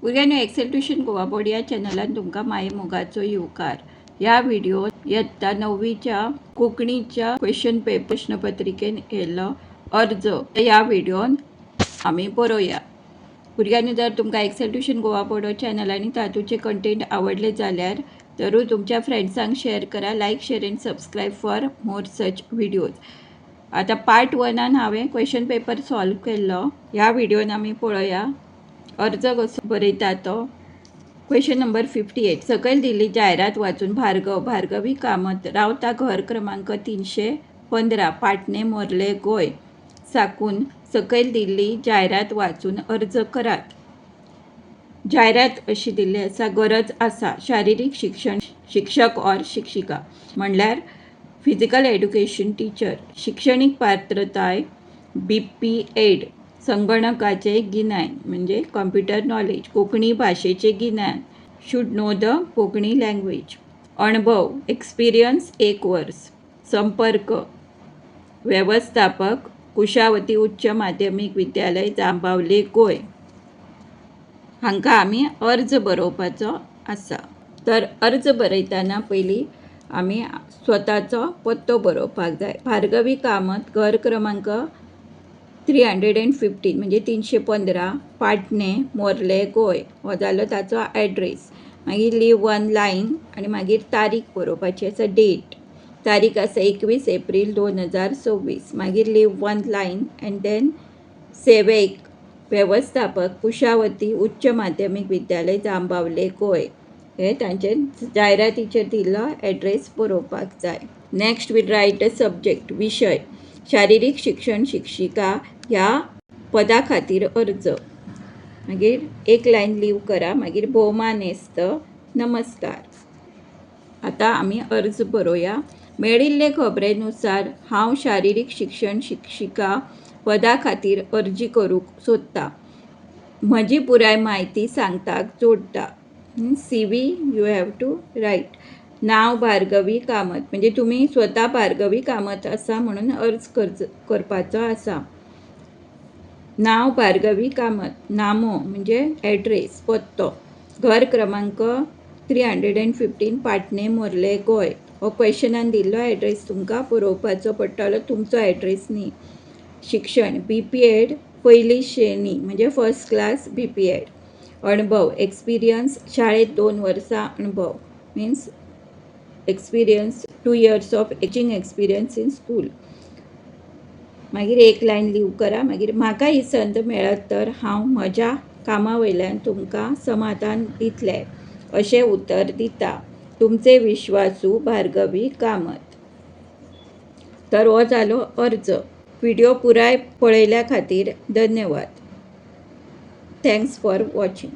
भुरग्यांनो, XL tuition Goa board या चॅनलान तुमकां माये मोगाचो येवकार. ह्या व्हिडिओ यत्ता णव्वीच्या कोंकणीच्या क्वेश्चन पेपर, प्रश्नपत्रिकेन येयल्लो अर्ज ह्या व्हिडियोन आमी बरोवया. भुरग्यांनी, जर तुमकां excel tuition Goa board channel आनी तातूचे कंटेंट आवडले जाल्यार जरूर तुमच्या फ्रेंड्सांक शेअर करा. Like, share and subscribe for more such videos. आतां पार्ट वनान हांवें क्वेश्चन पेपर सॉल्व केल्लो. ह्या व्हिडियोन आमी पळोवया अर्ज कसो बरयता तो. Question number 58. सकयल दिल्ली जायरात वाचून भार्गव, भार्गवी कामत, रावता घर क्रमांक 315, पाटणे, मोर्ले, गोंय साकून सकयल दिल्ली जायरात वाचून अर्ज करात. जायरात अशी दिल्ली आसा: गरज आसा शारिरीक शिक्षण शिक्षक ऑर शिक्षिका, म्हणल्यार फिजिकल एड्युकेशन टिचर. शिक्षणीक पात्रताय बीपी एड, संगणकाचें गिन्यान म्हणजे कॉम्प्युटर नॉलेज, कोंकणी भाशेचें गिन्यान, should know the Konkani language, अणभव एक्सपिरियन्स एक वर्स. संपर्क: वेवस्थापक, कुशावती उच्च माध्यमीक विद्यालय, जांबावले, गोंय. हांकां आमी अर्ज बरोवपाचो आसा. तर अर्ज बरयतना पयलीं आमी स्वताचो पत्तो बरोवपाक जाय. भार्गवी कामत, घर क्रमांक 315 म्हणजे 315, पाटणे, मोर्ले, गोंय हो जालो ताचो एड्रेस. मागीर लीव वन लायन आनी मागीर तारीख बरोवपाची आसा, डेट. तारीख आसा 21 एप्रील 2026. मागीर leave one line and then सेवेक वेवस्थापक, कुशावती उच्च माध्यमीक विद्यालय, जांबावले, गोंय हे तांचे जायरातीचेर दिल्लो एड्रेस बरोवपाक जाय. Next, we'll write a subject, विशय: शारिरीक शिक्षण शिक्षिका ह्या पदा खातीर अर्ज. मागीर एक लायन लीव करा. मागीर भोवमानेस्त, नमस्कार. आतां आमी अर्ज बरोवया. मेळिल्ले खबरेनुसार हांव शारिरीक शिक्षण शिक्षिका पदा खातीर अर्जी करूंक सोदतां. म्हजी पुराय म्हायती सांगताक जोडटा. CV you have to write. नांव भार्गवी कामत, म्हणजे तुमी स्वता भार्गवी कामत आसा म्हणून अर्ज करपाचो आसा. नांव भार्गवी कामत. नामो म्हणजे एड्रेस, पत्तो: घर क्रमांक 315, पाटणे, मोर्ले, गोंय. हो क्वेश्चनान दिल्लो एड्रेस तुमकां बरोवपाचो पडटलो, तुमचो एड्रेस न्ही. शिक्षण बीपीएड पयली श्रेणी, म्हणजे फर्स्ट क्लास बीपीएड. अणभव, एक्सपिरियन्स: शाळेंत 2 वर्सां अणभव, means experience 2 years of teaching experience in school. मागीर एक लायन लीव करा. मागीर म्हाका ही संद मेळत तर हांव म्हज्या कामा वयल्यान तुमकां समाधान दितलें अशें उतर दिता. तुमचे विश्वासू, भार्गवी कामत. तर हो जालो अर्ज. व्हिडिओ पुराय पळयल्या खातीर धन्यवाद. Thanks for watching.